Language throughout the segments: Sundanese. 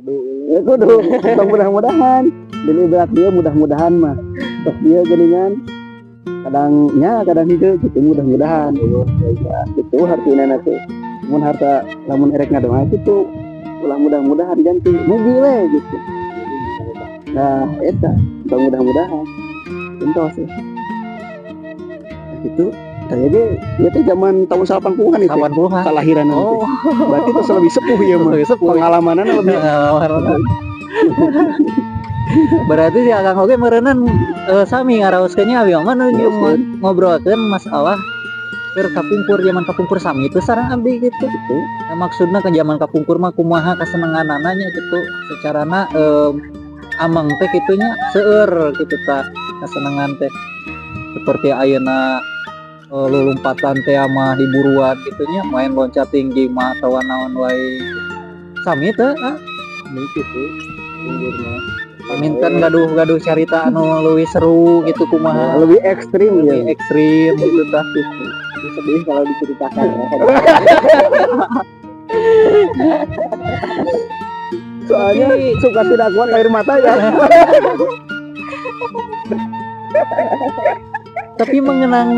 Kudu. Ya kudu, tong mudah-mudahan. Dan ibarat dia mudah-mudahan mah. Tos dia geuningan kadang nya kadang henteu gitu, mudah-mudahan. Gitu hartina teh. Mun harta lamun erek ngadoa kitu ulah mudah-mudahan, ganti mugi we gitu. Nah, eta tong mudah-mudahan. Entos ya. Nah, gitu. Saya ge ieu teh zaman tahun 80-an itu. 80-an. Kelahiran nanti. Oh, Berarti itu lebih sepuh ya mah. Lebih sepuh. Pengalamannya lebih. Berarti si Akang oge meureunan sami ngaraoskeun nya, abi mah nuju ngobrolkeun masalah keur kapungkur, zaman kapungkur sami itu sareng abdi gitu. Gitu. Nah, maksudna ke zaman kapungkur mah kumaha kasenenganana nya gitu, secarana ameng teh kitu nya, seueur gitu tah kasenengan teh, seperti ayeuna lulumpatan teh mah di buruan gitu nya, main loncat tinggi mah atawa naon wae, sami teh ah. Ini gitu umurnya. Minten gaduh-gaduh carita anu leuwih seru gitu, kumaha? Lebih ekstrim ya. Lebih ekstrim gitu tah. Sedih kalau diceritakan ya. Soalnya suka tidak kuat air mata ya. Tapi mengenang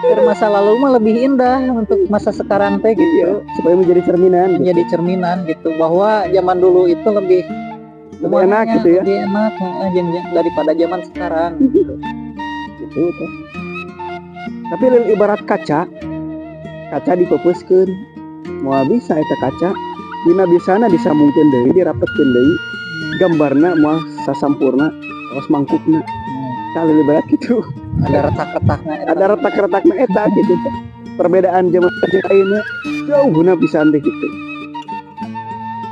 ke masa lalu mah lebih indah untuk masa sekarang teh gitu. Iya, supaya menjadi cerminan gitu. Menjadi cerminan gitu bahwa zaman dulu itu lebih Lebih enak gitu ya. Lebih enak daripada zaman sekarang gitu. Gitu teh. Tapi lain ibarat kaca, kaca dipeupeuskeun. Moal bisa eta kaca. Dina bisana disambungkeun deui, dirapetkeun deui. Gambarna moal sasampurna kawas mangkukna. Kali ibarat gitu. Ada retak-retaknya eta. Ada retak-retakna eta gitu. Perbedaan zaman jeung ayeuna jauhna pisan teh gitu.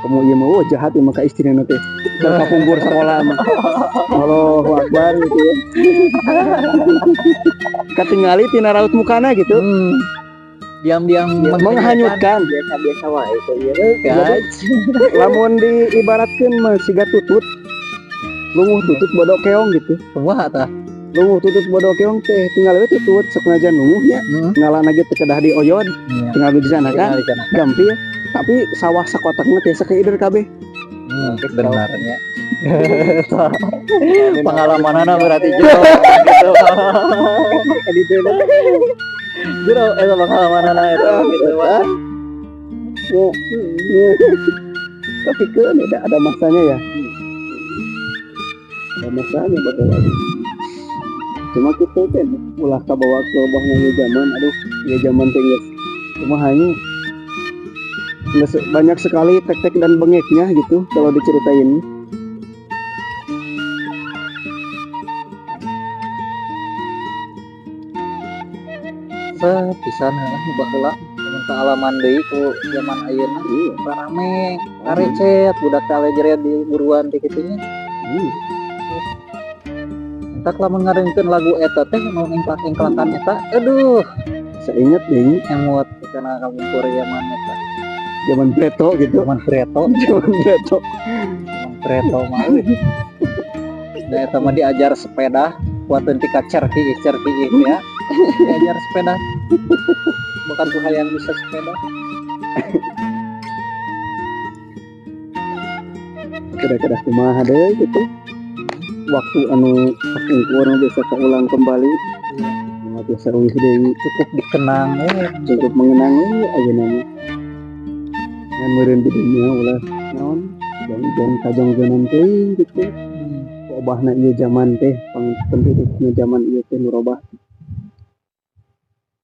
Kamu ieu mah, oh, jahat ieu mah ka istrina teh. Keur kapungkur sekolah mah. Allahu akbar gitu ya. Katingali tina raut mukana gitu. Diam-diam menghanyutkan. Biasa-biasa wae itu ya. Guys. Lamun diibaratkeun mah siga tutut. Lunguh tutut bodo keong gitu. Kumaha tah? Lunguh tutut bodo keong teh tinggal we tutut sekunajan lunguhnya. Ngalana ge teu kedah dioyod, tinggal di sana kan. Tinggal di sana. Gampil. Tapi sawah sakotakna tiasa keider kabeh. Benarnya. Pengalamanana berarti jero gitu. Jero eta pengalamanana eta gitu. Ya. Ya. Tapi kan ada masanya ya. Ada masanya bakal lagi. Cuma kita kan ulah kabawa ke bawahnya zaman, aduh, ya zaman teh geus cuma hanya banyak sekali tek-tek dan bengeknya gitu kalau diceritain. Pisan heuh baheula mun kaalaman deui ku zaman ayeuna. Iya. Rame, ngarecet budak teh di buruan teh kitu nya. Entak lamun ngadengkeun lagu eta teh nu engklak-engklakan eta, aduh, Saya ingat deh emut kana kapungkur zaman eta. Zaman preto gitu. Zaman preto, Zaman preto. Zaman preto mah euy. Da eta mah diajar sepeda kuateun ti ka cerki cerki ya. Diajar sepeda. Bukan tuh hayang bisa sepeda. Kedah-kedah kumaha deui gitu. Waktu anu kapungkur mah bisa keulang kembali. Nah, biasa uih deui. Cukup dikenang we. Cukup mengenang we ayeuna mah. Ngan meureun di dunia ulah naon jang kajongjonan teuing gitu. Obahna ieu zaman teh penduduknya zaman ieu teh nu robah.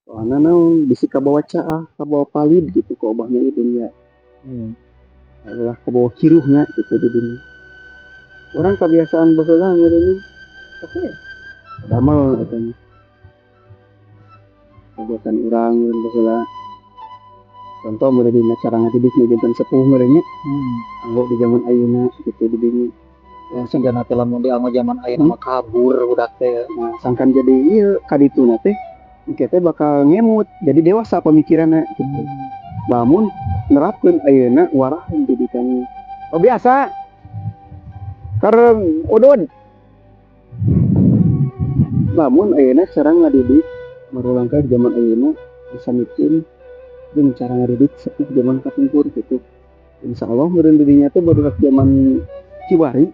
Soalna naon bisi kabawa caah, kabawa palid gitu ku obahna ieu dunia. Ulah kabawa kiruhna gitu di dunia. Orang kebiasaan baheula ngeureun tapi damel eta mah. Kebiasaan urang meureun baheula. Contoh meureun dina cara ngadidik nu janten sepuh meureun nya. Anggo di zaman ayeuna gitu di dinya. Ya, sigana teh lamun dianggo zaman ayeuna mah kabur budak teh. Nah, sangkan jadi ieu kadituna teh engke teh bakal ngemut jadi dewasa pemikiranna gitu. Lamun nerapkeun ayeuna warah pendidikannya. Oh biasa. Keur udud. Lamun ayeuna cara ngadidik marulangkah zaman ayeuna disamikeun jeung cara ngadidik sepuh zaman kapungkur gitu. Insya Allah meureun dirinya teh barudak zaman kiwari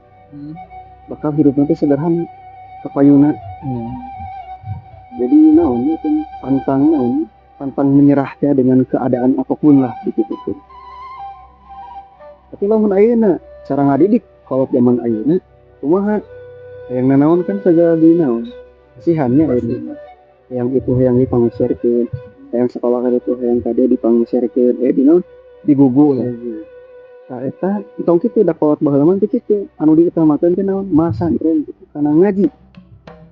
bakal hidupna teh sederhana kapayuna. Jadi naon itu pantang, naon, pantang menyerahnya dengan keadaan apapun lah gitu gitu. Tapi lamun ayeuna cara ngadidik kalau zaman ayeuna kumaha, yang nanaon kan segala di naon kasihannya ayeuna, yang itu yang dipangserkeun, yang sekolah kan itu yang tadi dipangserkeun, di naon, digugul. Nah, eta tong kitu da kolot baheula mah teu kitu. Anu diutamakeun teh naon, masantren gitu, karena ngaji,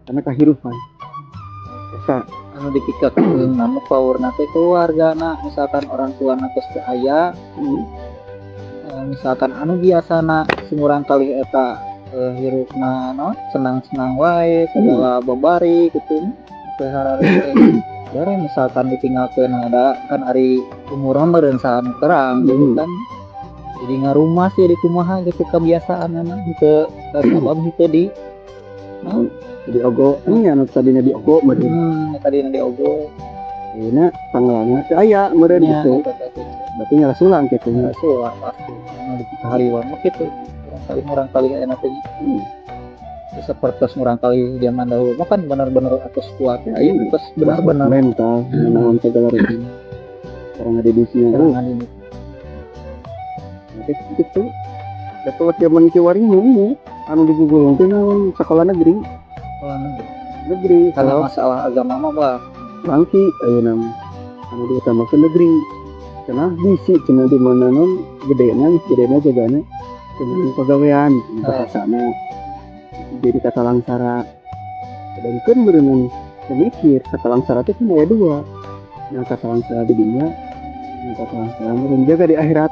karena kahirupan eta. Anu dipikakeun anu paurna teh keluargana, misalkan orang tua geus teu aya, misalkan anu biasana sumurang kali eta hirupna naon senang-senang wae segala babari gitu teh harari teh misalkan ditinggalkeun, ada kan ari umur mah meureun saha nu terang gitu kan, jadi ngarumas, jadi kumaha gitu kebiasaan anak henteu sabab henteu di Di ogo ini, anu tadinya di ogo meureun. Tadi di ogo. Ayeuna panggalana teu aya meureun nya gitu. Eta teh gitu. Berarti ngarasulang kitu nya. Ngarasul pasti anu dipikahariwang mah kitu murangkalih murangkalih aya teh nya. Seperti murangkalih zaman dahulu mah kan bener-bener atas kuat ya, ieu geus benar-benar mental naon segala rupa cara ngadidiknya. Serangan ini. Nanti gitu dapat zaman kiwari mah anu digugul teh naon, sekolah negeri. Sekolah negeri. Negeri. Karena kalau masalah agama mah bah. Bangki ayeuna mah anu diutamakeun negeri cenah, bisi cenah di mana non gedena gedena jagana cenah pagawean bahasana jadi kata langsara. Sedangkan berenang memikir kata langsara itu kan aya dua, yang kata langsara di dunia, yang kata langsara meureun jaga di akhirat.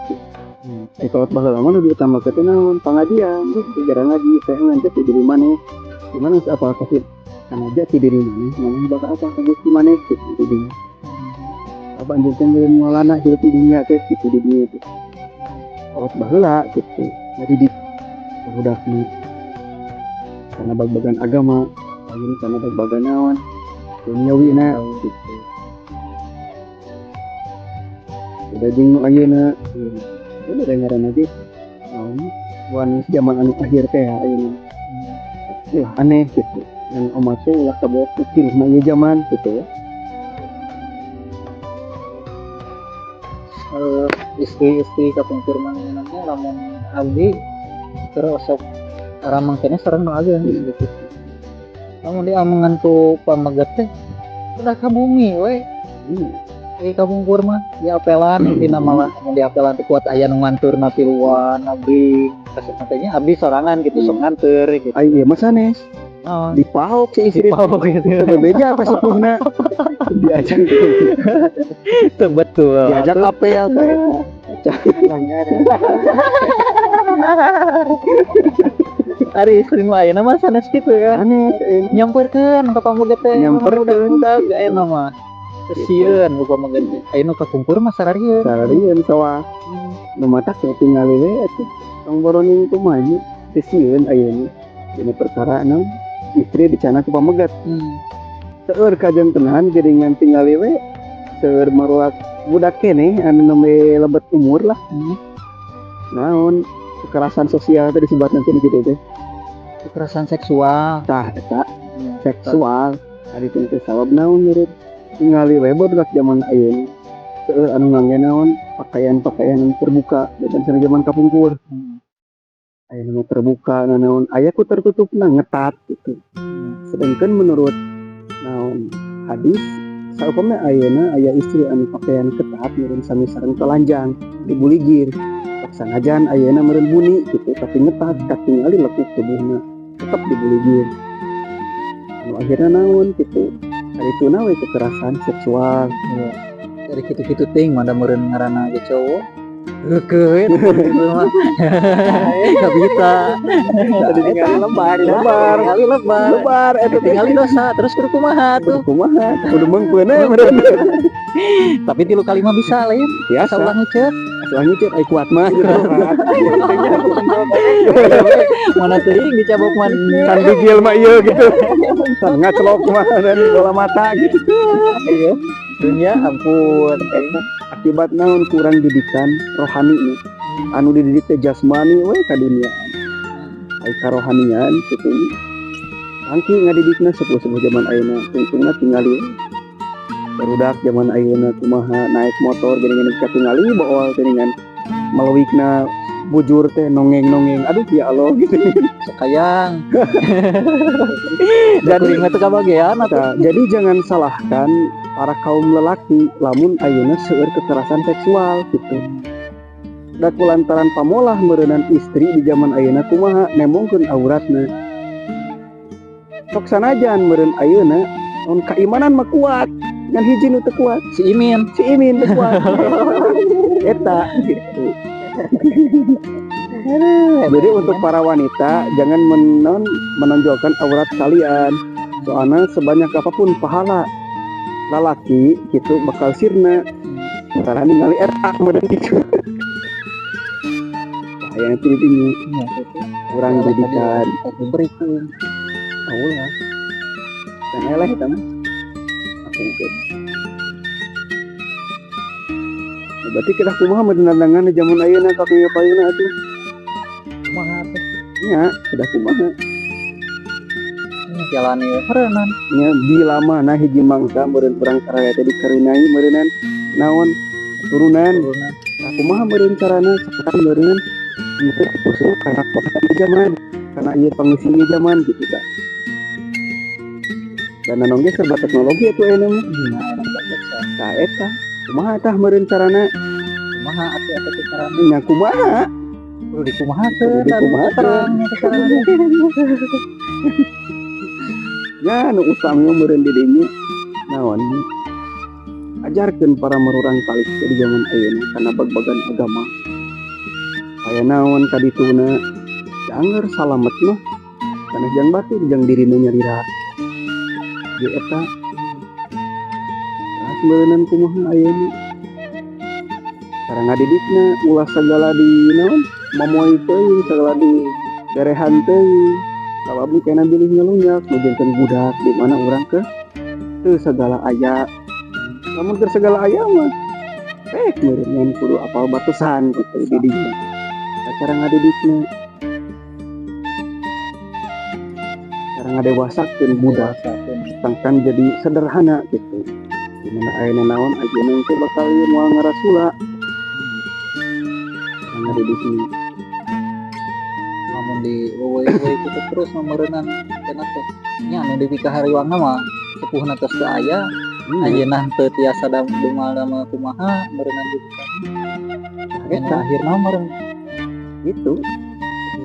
Kalau baheula mah nu diutamakeun teh naon, pangajian gara ngaji teh ngan teh diri maneh di mana apa kasih kana jati diri maneh, maneh bakal apa ka Gusti maneh gitu di dunia apa anjeun teh meureun moalana hidup di dunia teh gitu, di dunia teh kolot baheula gitu ngadidik budakna karena bag-bagan agama lain, karena bag-bagan naon duniawina gitu. Udah jeung nu ayeuna udah dengeran aja naon wan zaman anu akhir teh ya ayeuna. Wah, aneh gitu yang omat teh ulah kabawa pikir mah ieu zaman gitu ya. Istri-istri kapungkur mah namanya lamun abdi terus sok aramang keneh sareng nu ageng gitu. Lamun diamengan ku pameget teh udah ka bumi we. Kapungkur mah diapelan intina malah mun diapelan teh kuat aya nu nganturna tiluan abdi kasih nya abdi sorangan gitu sok nganter gitu. Ai ieu mah sanes. Naon? Dipaok si istri. Dipaok gitu. Bebeja apa sepuhna diajak. Itu betul. Diajak apel teh. Langgaran. Ari istri nu ayeuna mah sanes kitu ya. Aneh. Nyamperkeun ka pameget teh. Nyamperkeun. Budak ayeuna mah sieun ku pameget teh. Ayeuna kapungkur mah sararieun. Sararieun soa nu matak ya tingali we atuh tong boroning kumaha nya teu sieun ayeuna dina perkara naon istri dicandak ku pameget. Seueur kajantenan geuningan tingali we seueur maruak budak keneh anu nembe lebet umur lah. Naon kekerasan sosial teh disebutna teh kitu teh. Kekerasan seksual. Tah eta seksual ari teh teh sabab naon meureun tingali we budak zaman ayeuna seueur anu ngangge naon pakaian-pakaian anu terbuka dan sana zaman kapungkur. Ayeuna mah terbuka naon aya ku tertutupna ngetat gitu. Sedangkan menurut naon hadis saupama ayeuna aya istri anu pakaian ketat meureun sami sareng telanjang dibuligir, sanajan ayeuna meureun buni gitu tapi ngetat katingali lekuk tubuhna tetep dibuligir, anu akhirnya naon gitu hartuna we kekerasan seksual. Iya. Dari kitu-kitu ting mana meureun ngaranna ge cowok keukeuh we gitu mah. Nggak bisa. Tadi tinggal lebar. Lebar. Tinggali lebar. Lebar eta teh. Tinggali dosa terus kudu kumaha tuh. Kudu kumaha, kudu meungpeun we meureun. Tapi tilu kali mah bisa lain. Biasa. Asa ulah ngeuceut. Ulah ngeuceut ai kuat mah gitu. Mana teuing dicabok mah. Can bigil mah ieu gitu. Can ngacelok mah dan bola mata gitu. Iya. Dunia ampun. Akibat naon kurang didikan rohani nih. Anu dididik teh jasmani we ka dunia. Ai karohanian kitu. Tangki ngadidikna sepuh-sepuh zaman ayeuna, tungtungna tingali barudak zaman ayeuna kumaha naik motor geuningan katingali bawa geuningan melewikna bujur teh nongeng-nongeng, aduh ya Allah gitu. Sekayang. Jadi Kuring mah teu kabagean atuh. Nah, jadi jangan salahkan para kaum lelaki lamun ayeuna seueur kekerasan seksual gitu. Da kulantaran pamolah meureunan istri di zaman ayeuna kumaha nembongkeun auratna. Sok sanajan meureun ayeuna naon kaimanan mah kuat, ngan hiji nu teu kuat, Si Imin. Si Imin teu kuat. Eta gitu. Jadi untuk para wanita jangan menonjolkan aurat kalian. Soalnya sebanyak apapun pahala lalaki gitu bakal sirna. Karena ningali eta meureun gitu. Bahaya nanti ditinju. Iya, gitu. Kurang didikan. Diberikan. Ulah. Dan eleh eta mah. Aku mungkin. Nah, berarti kita kumaha mendandangan di zaman ayeuna ka payuna atuh. Kumaha teh? Nya, kedah kumaha. Nya jalani we meureunan. Nya bila mana hiji mangsa meureun urang saraya teh dikaruniai meureunnan naon keturunan. Turunan. Nah, kumaha meureun carana sekarang meureun mungkin khusus karena pengisi zaman, karena ieu pengisi zaman gitu kan. Dan naon ge serba teknologi itu ayeuna mah. Nah, enak banget. Tah eta kumaha tah meureun carana? Kumaha atuh eta teh carana? Nya kumaha? Kudu dikumahakeun. Kudu dikumahakeun. Terang nya teh carana. Ya nu utami mah meureun di dinya naon, ajarkeun para marurang kalik teh di zaman ayeuna kana bag-bagan agama. Aya naon kadituna angger salamet mah kana jang batin jang dirina nyalira. Ge eta ras meureunan kumaha ayeuna cara ngadidikna, ulah segala di naon mamoy teuing, segala di berehan teuing, sabab kena bilih ngelunyak nu janten budak di mana urang ke teu segala aya. Lamun keur segala aya mah pek meureun, ngan kudu apal batasan gitu di dinya cara ngadidikna, cara ngadewasakeun budak tangkan jadi sederhana gitu, dimana ayeuna naon ayeuna teh bakal ieu moal ngarasula cara ngadidikna. Lamun di wewe-wewe kitu terus mah meureunan cenah teh nya anu dipikahariwangna mah sepuhna tos teu aya. Ayeuna teu tiasa dumal-damel kumaha meureunan gitu kan. Eta akhirna meureun gitu.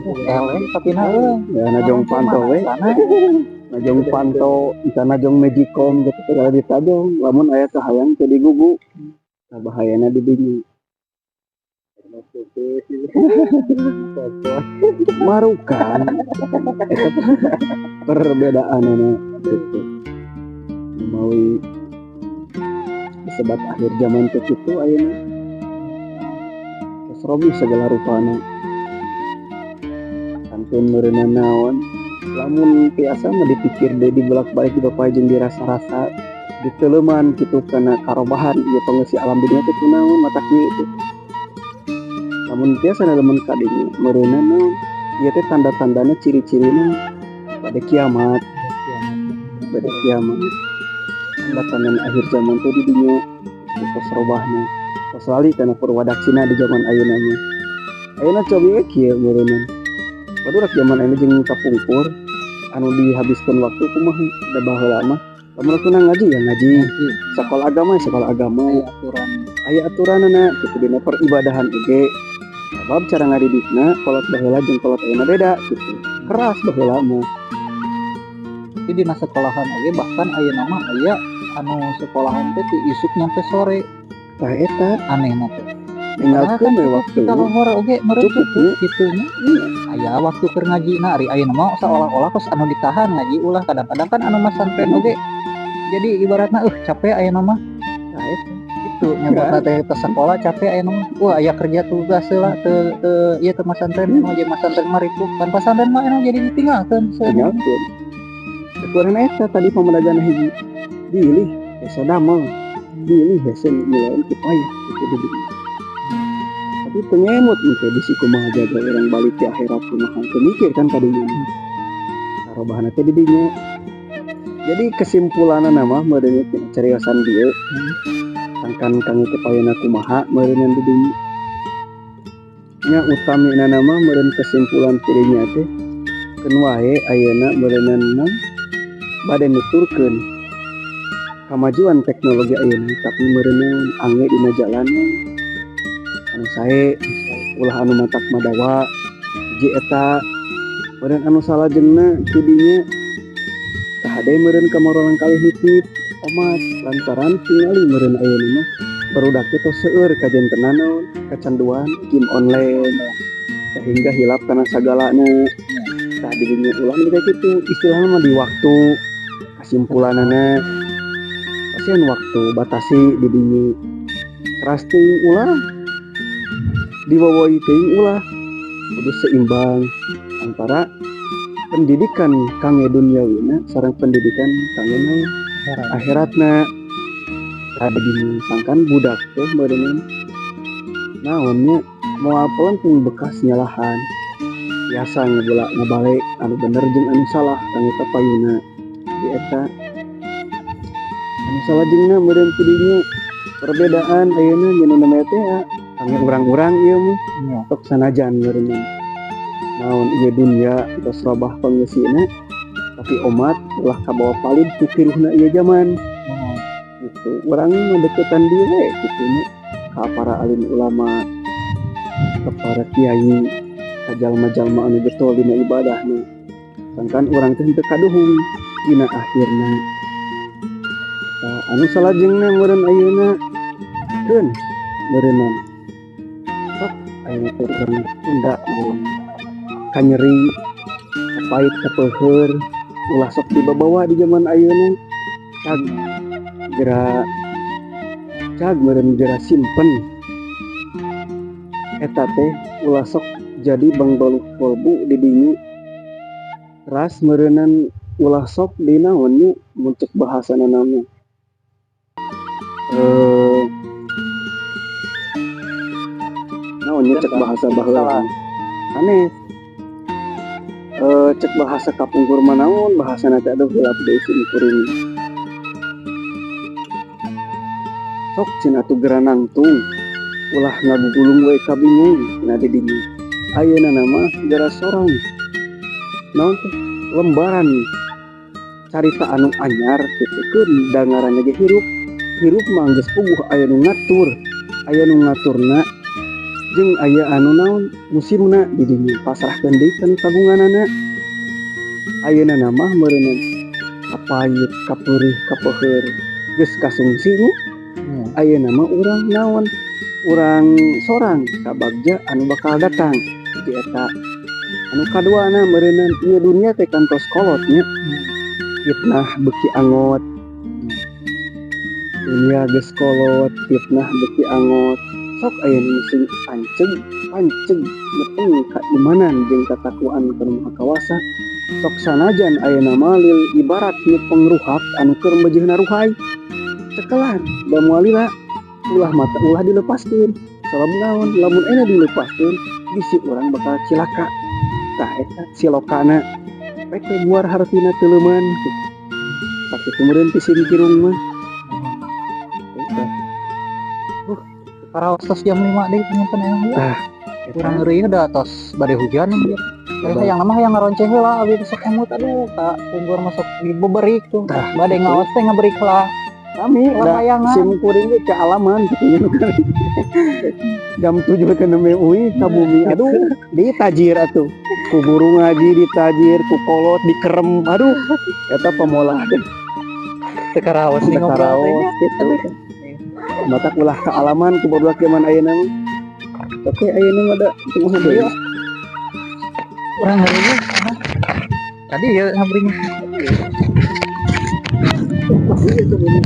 Eleh tapi na euy. Ya najong panto we. Najong panto, bisa najong magicom gitu segala ditajong. Lamun aya kahayang teu digugu. Nah, bahayana di dinya. Marukan eta perbedaanana gitu. Mawi disebut akhir zaman teh kitu ayeuna. Geus robih segala rupana. Kantun meureunna naon lamun tiasa mah dipikir deui, dibolak-balik, dibapay jeung dirasa-rasa, diteuleman kitu kana karobahan ieu pangeusi alam dunia teh kunaon matak ieu teh. Lamun tiasa naleman ka dinya meureunna naon ieu teh tanda-tandana, ciri-cirina pada kiamat, pada kiamat, tanda-tanda akhir zaman teh di dinya tos robahna, tos lali kana purwadaksina di zaman ayeuna mah. Ayeuna cobi we kieu meureunna barudak zaman ayeuna jeung kapungkur anu dihabiskeun waktu kumaha. Da baheula mah lamun waktu ngaji ya ngaji, sekolah agama ya sekolah agama, aya aturan, aya aturanana kitu dina peribadahan oge. Sabab cara ngadidikna kolot baheula jeung kolot ayeuna beda gitu, keras baheula mah. Jadi dina sekolahan oge bahkan ayeuna mah aya anu sekolahan teh ti isuk nyampe sore. Tah eta anehna teh. Tinggalkeun we waktu. Kita lohor oge meureun cukup nya. Kitu nya. Aya waktu keur ngaji na ari ayeuna mah seolah-olah kos anu ditahan ngaji ulah. Kadang-kadang kan anu masantren oge jadi ibaratna capek ayeuna mah. Tah eta gitu nyebutna teh teh sekolah capek ayeuna mah, wah aya kerja tugas heula teu teu ieu teh masantren mah, jeung masantren mah ripuh kan, pasantren mah anu jadi ditinggalkeun. Tinggalkeun ukuran eta tadi pemedagan hiji bilih hese damel bilih hese nilaian kipayah gitu di dinya. Tapi teu ngemut nih teh bisi kumaha jaga urang balik di akhirat kumaha, teu mikir kan kadinya. Karobahna teh di dinya. Jadi kesimpulanna mah meureun tina cariosan dieu, sangkan kang teh payuna kumaha meureun di dinya nya. Utamina mah meureun kesimpulan dirinya teh keun wae ayeuna meureunna bade nuturkeun kamajuan teknologi ayeuna, tapi meureun angge dina jalan anu sae, ulah anu matak madawa. Hiji eta meureun. Anu salajengna tidinya kahade meureun ka kalih nitip omat, lantaran tingali meureun ayeuna mah barudak teh tos seueur kajentenan naon kecanduan game online sehingga hilap kana sagalana. Tah, dirinya ulah nu kayak gitu. Istilahnya mah di waktu, kesimpulanana pasihan waktu, batasi didinya. Keras teuing ulah, diwowoi teuing ulah, kudu seimbang antara pendidikan kangge duniawina sareng pendidikan kangge naon akhiratna. Tah, begini, sangkan budak teh meureun naonnya moal pelengkung bekas nyalahan biasa ngebula ngabalik anu bener jeung anu salah kangge kapayuna di eta. Anu salajengna meureun kudunya perbedaan ayeuna nya nu namanya teh kangge urang-urang ieu mah. Tok sanajan meureun naon ieu dunia tos robah pangeusina, tapi omat ulah kabawa palid ku kiruhna ieu zaman gitu. Urang mah deketan diri we gitu nya ka para alim ulama, ka para kiai, ka jalma-jalma anu getol dina ibadahna, sangkan urang teh teu kaduhung dina akhirna. Tah, anu salajengna meureun ayeuna keun meureunan sok ayeuna teh urang tunda meureun kanyeri, kapait, kapeuheur, ulah sok dibabawa di zaman ayeuna. Cag gera, cag meureun gera simpen eta teh, ulah sok jadi bangbaluh kolbu di dinya. Teras meureunan ulah sok di naon nya, mun cek bahasana nama naon nya, cek bahasa baheula aneh, cek bahasa kapungkur mah naon bahasana teh, aduh, hilap deui sim kuring. Sok cenah atuh gera nangtung, ulah ngagugulung we kabingung. Nah, di dinya ayeuna nama gera sorang naon teh lembaran carita anu anyar gitu keun da ngaranna ge hirup. Hirup mah geus puguh aya nu ngatur, aya nu ngaturna jeung aya anu naon musimna di dinya. Pasrahkeun deui kana kagunganana. Ayeuna mah meureunna kapait, kapeurih, kapeuheur geus kasungsi nya. Ayeuna mah urang naon, urang sorang kabagja anu bakal datang di eta. Anu kaduana meureunna ieu dunia teh kantos kolot nya, fitnah beuki angot. Dunia geus kolot, fitnah beuki angot. Sok aya nu sing panceg panceg nyepeng kaimanan jeung katakwaan ka Nu Maha Kawasa. Sok sanajan ayeuna mah lil ibarat nyepeng ruhak anu keur meujeuhna ruhay, cekelan da moal lila. Ulah mata ulah dilepaskeun. Sabab naon? Lamun ayeuna dilepaskeun bisi urang bakal cilaka. Tah, eta silokana rek we guar hartina teuleumman kitu. Sakitu meureun ti sim kirung mah. Eta. Karaos tos jam 5 deui panginten aya mah. Tah. Kurang ngeri da tos bade hujan ieu. Ari hayang mah hayang ngaronceh heula abi sok emut, aduh, ka pungkur masuk dibeberik tuh. Tah, Bade gitu. Ngaos teh ngaberik lah. Kami da Layangan. Sim kuring ge kealaman gitu nya. Jam 7 teh nembe uih ka bumi. Aduh, ditajir atuh. Ku guru ngaji ditajir, ku kolot dikerem. Aduh, eta pamolah teh. Teu karaos nih Teu ngobrol teh karaos nya. Gitu. Matak ulah kealaman ku barudak zaman ayeuna mah. Tapi ayeuna mah da kumaha deui. Iya. Urang hari ini tadi ya ngabring. Iya, itu bener.